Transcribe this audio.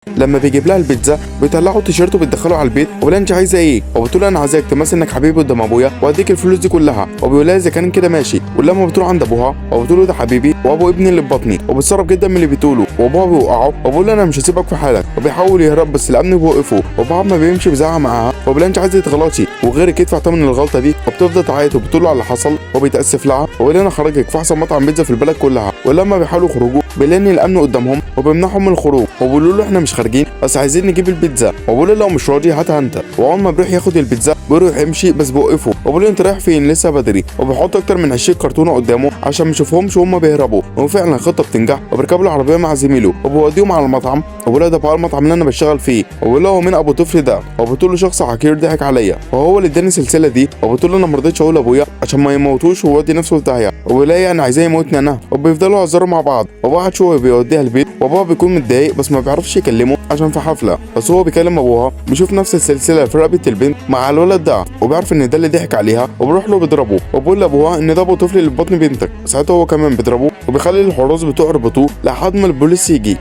لما بيجيب لها البيتزا بيطلعوا التيشيرت وبيدخله على البيت، وبيقول انت عايزه ايه؟ وبتقول انا عايزاك تمثل انك حبيبي قدام ابويا واديك الفلوس دي كلها. وبيقول لها اذا كان كده ماشي. ولما بتروح عند ابوها وبتقول له ده حبيبي وابو ابني اللي في بطني، وبيتصرف جدا من اللي بتقوله، وابوها بيوقعه وبيقول له انا مش هسيبك في حالك، وبيحاول يهرب بس الامن بيوقفه. وبعد ما بيمشي بيزعق معاها وبيقول انت عايزه تغلطي وغيرك يدفع ثمن الغلطة دي، وبتفضل تعيط وبتقول له على اللي حصل وبيتاسف لها وبيقول انا خرجك في احسن مطعم بيتزا في البلد كلها. ولما بيحاولوا يخرجوا بيلاقي الامن قدامهم وبيمنعهم من الخروج، وبيقولوا له احنا مش خارجين بس عايزين نجيب البيتزا، وبيقول له لو مش راضي هاتها انت. واول ما بيروح ياخد البيتزا بيروح يمشي بس بيوقفه وبيقول له انت رايح فين لسه بدري، وبيحط اكتر من 20 كرتونة قدامه عشان ما يشوفهمش وهم بيهربوا. وفعلا الخطة بتنجح، وبيركبوا العربية مع زميله وبيوديهم على المطعم، وبيقول له ده بقى المطعم اللي انا بشتغل فيه، وبيقول له هو مين ابو طفل ده؟ وبتقول له شخص حقير ضحك عليا وهو اللي اداني السلسلة دي. وبتقول له انا ما رضيتش اقول لابويا عشان ما يموتوش ويودي نفسه في داهية، وبيلاقي انا عايزاه يموتني انا. وبيفضلوا يهزروا مع بعض، وبعد شوية بيوديها البيت، وابوها بيكون متضايق بس ما بيعرفش يكلمه عشان في حفلة، بس هو بيكلم ابوها بيشوف نفس السلسلة في رقبة البنت مع الولد ده، وبيعرف ان ده اللي ضحك عليها، وبيروح له بيضربه وبيقول لابوها ان ده ابو طفل اللي في بطن بنتك. ساعتها هو كمان بيضربه وبيخلي الحراس بتوعه يربطوه لحد ما البوليس يجي.